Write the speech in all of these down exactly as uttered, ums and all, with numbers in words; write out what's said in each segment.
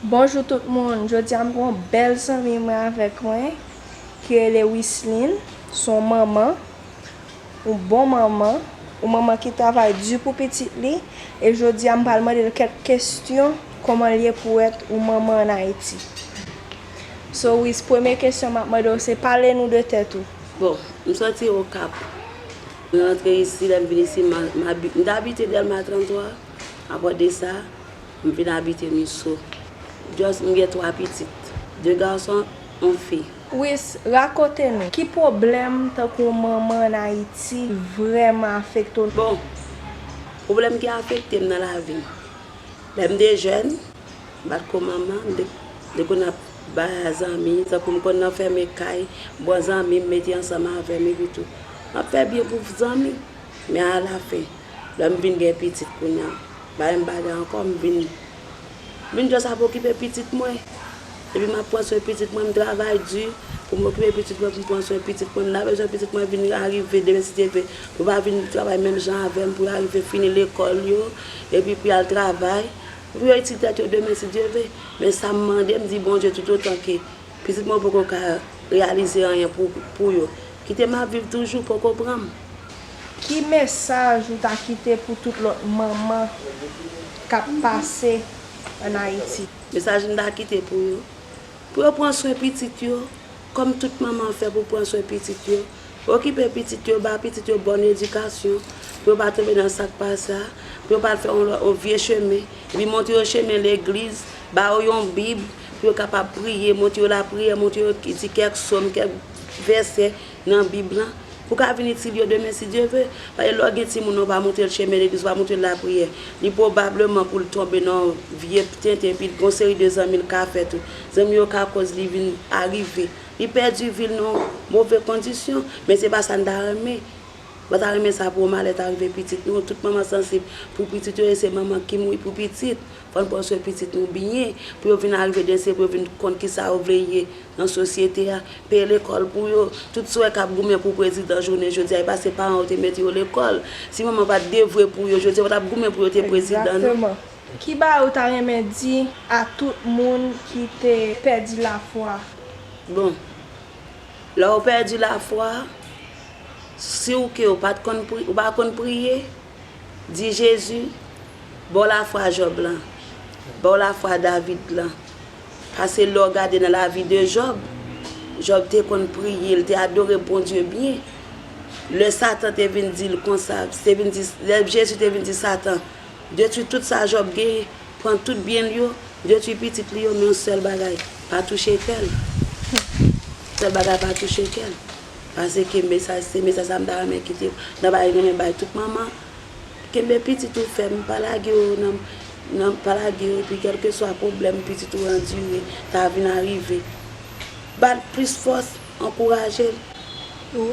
Bonjou tout moun, jodi a m gen yon bèl zanmi mwen avèk mwen ki rele Wisline, s on manman, yon bon manman, yon manman ki travay di pou pitit li, e jodi a m pral mande l kèk kesyon kòman l ye pou èt yon manman ann Ayiti. So Wis, premye kesyon m ap mande w se pale nou de tèt ou. Bon, m sòti Okap. Mwen rantre isi, lè m vin isi, m a- m abi- m t abite Dèlma trannntwa. Apre de sa, m vin abite Miso. Just m gen twa pitit, de gason, yon fi. Wis, rakonte nou, ki pwoblèm tankou yon manman ann Ayiti vrèman afekte w? Bon, pwoblèm ki afekte m nan lavi m. Lè m te jèn, m pa t ko manman, m te, m te konn ap bay a zanmi, tankou m konn nan fèmen kay, bò zanmi, m mete ansanm avè m epi tou. M ap fè byen pou zanmi. Men alafen, lè m vin gen pitit kounye a, pa menm bagay ankò, m vin, m vin just ap okipe pitit mwen. Epi m ap pran swen pitit mwen, m travay di pou m okipe pitit mwen, pou m pran swen pitit mwen. M ta bezwen pitit mwen vin arive demen si Dye vle, pou l pa vin travay menm jan avè m, pou l arive fini lekòl yo, epi pou y al travay, pou yo itil tèt yo demen si Dye vle. Men sa m mande, m di Bondye toutotan ke pitit mwen poko ka reyalize anyen pou, pou yo. Kite m ap viv toujou poko pran m. Ki mesaj ou ta kite pou tout lòt manman k ap pase ann Ayiti? Mesaj m ta kite pou yo, pou yo pran swen pitit yo, kòm tout manman fè pou pran swen pitit yo. Okipe pitit yo, ba pitit yo bòn edikasyon, pou yo pa tonbe nan sa k pa sa, pou yo pa al fè yon lòt, yon vye chemen. Epi montre yo chemen legliz, ba yo yon bib, pou yo kapab priye, montre yo lapriyè, montre yo di kèk sòm, kèk vèsè nan bib lan, pou ka vin itil yo demen si Dye vle. Paske lè w gen timoun nan, w pa montre l chemen legliz, w pa montre l lapriyè, li pwobableman pou l tonbe nan yon vye tenten, epi gon seri de zanmi l ka fè tou. Zanmi yo ka koz li vin arive li pèdi vi l nan move kondisyon, men se pa sa n ta renmen. Mwen ta renmen sa pou yon malè ta rive pitit nou. Tout manman sansib pou pitit yo, e se manman ki mouri pou pitit. Fò n pran swen pitit nou byen, pou yo vin arive danse, pou yo vin konn kisa yo vle ye nan sosyete a. Peye lekòl pou yo. Tout sè k ap goumen pou prezidan jounen jodi a, e pa se paran yo te mete yo lekòl. Si manman pa t devwe pou yo, jodi a yo pa t ap goumen pou yo te prezidan, non. Egzakteman. Ki bagay ou ta renmen di a tout moun ki te pèdi lafwa? Bon, lè w pèdi lafwa, si w ke w pa t konn pri- ou pa konn priye, di Jezi ba w lafwa Jòb lan, ba w lafwa David lan. Paske lè w gade nan lavi de Jòb, Jòb te konn priye, l te adore Bondye byen. Lè Satan te vin di l konsa, te vin di, lè Jezi te vin di Satan, detwi tout sa Jòb genyen, pran tout byen l yo, detwi pitit li yo, men yon sèl bagay, pa touche kè l. Sèl bagay, pa touche kè l. Paske mesaj, se mesaj sa m ta renmen kite, m ta renmen bay tout manman. Kenbe pitit ou fèm, pa lage yo nan, nan, pa lage yo, epi kèlkeswa pwoblèm pitit ou andire, ta vin arive, ba l plis fòs, ankouraje l.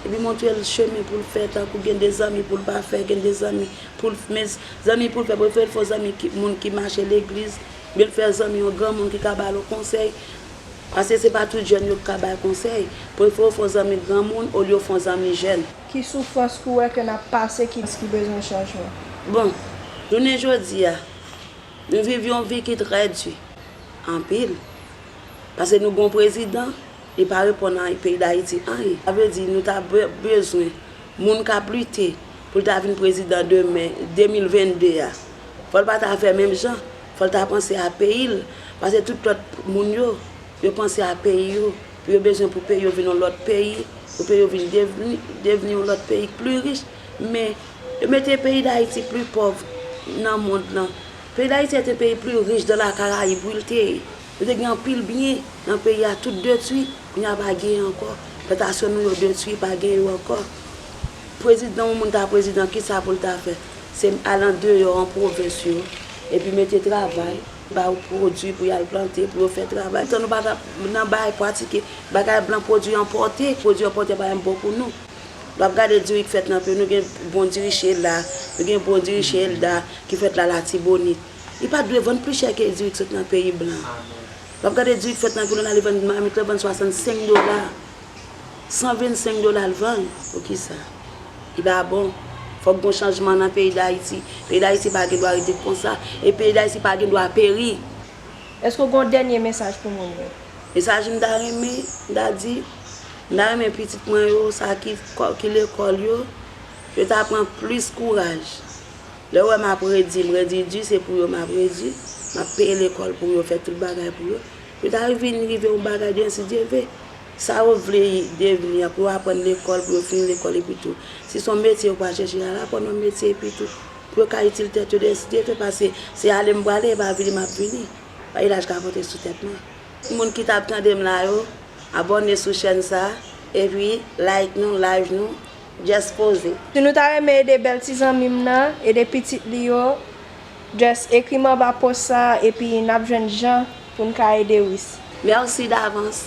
Epi montre l chemen pou l fè, tankou gen de zanmi pou l pa fè, gen de zanmi pou l, men zanmi pou l fè, prefere l fè yon zanmi ki, moun ki mache legliz, men l fè zanmi yon granmoun ki ka ba l yon konsèy. Paske se pa tout jèn yo ki ka bay konsèy. Prefere w fè yon zanmi granmoun olye w fè yon zanmi jèn. Ki soufrans ou wè ke n ap pase ki, ki bezwen chanjman? Bon, jounen jodi a, nou viv yon vi ki trè di, anpil. Paske nou gon prezidan, li pa reponn a peyi Dayiti anyen. Sa vle di nou ta be- bezwen moun k ap lite pou l ta vin prezidan demen, de mil venn de a. Fò l pa ta fè menm jan, fò l ta panse a peyi l. Paske tout lòt moun yo, yo panse a peyi yo, pou yo bezwen pou peyi yo vin yon lòt peyi, pou peyi yo vin devni, devni yon lòt peyi k pli rich. Men, yo mete peyi Dayiti pli pòv nan mond lan. Peyi Dayiti se te peyi pli rich de la Karayib, wi, l te ye. Nou te gen anpil byen nan peyi a, tout detwi, kounye a pa genyen ankò. Plantasyon nou yo detwi, pa genyen yo ankò. Prezidan, yon moun ta prezidan, kisa pou l ta fè? Se al andeyò an pwovens yo, epi mete travay, ba yo pwodui pou y al plante, pou yo fè travay. Tan nou pa t ap nan bay pratike bagay blan, pwodui enpòte, pwodui enpòte pa menm bon pou nou. W ap gade diri k fèt nan peyi, nou gen bon diri Chela, nou gen bon diri Chelda ki fèt la Latibonit. Li pa t dwe vann pli chè ke diri k sot nan peyi blan. W ap gade diri k fèt nan peyi nou la, li vann mamit lan vann swasannsenk dola, san vennsenk dola l vann. Poukisa? Li pa bon. Fòk gon chanjman nan peyi Dayiti. Peyi Dayiti pa gen dwa rete konsa. E peyi Dayiti pa gen dwa peri. Èske w gen yon dènye mesaj pou moun yo? Mesaj m ta renmen, m ta di, m ta renmen pitit mwen yo, sa ki, ki lekòl yo, yo ta pran plis kouraj. Lè w wè m ap redi, m redi di, se pou yo m ap redi, m ap peye lekòl pou yo, fè tout bagay pou yo. Yo ta vin rive yon bagay de si Dye vle. Sa yo vle devni an, pou yo aprann lekòl, pou yo fini lekòl epi tou. Si se yon metye yo pral chèche, al aprann yon metye epi tou. Pou yo ka itil tèt yo de si Dye vle, paske se ale m prale, e pa vini m ap vini. Pa gen laj ka konte sou tèt mwen. Moun ki t ap tande m la yo, abòne sou chèn sa, epi like nou, live nou, just poze. Si nou ta renmen ede bèl ti zanmi m nan, ede pitit li yo, just ekri m anba post sa, epi n ap jwenn jan pou n ka ede Wis. Mèsi davans.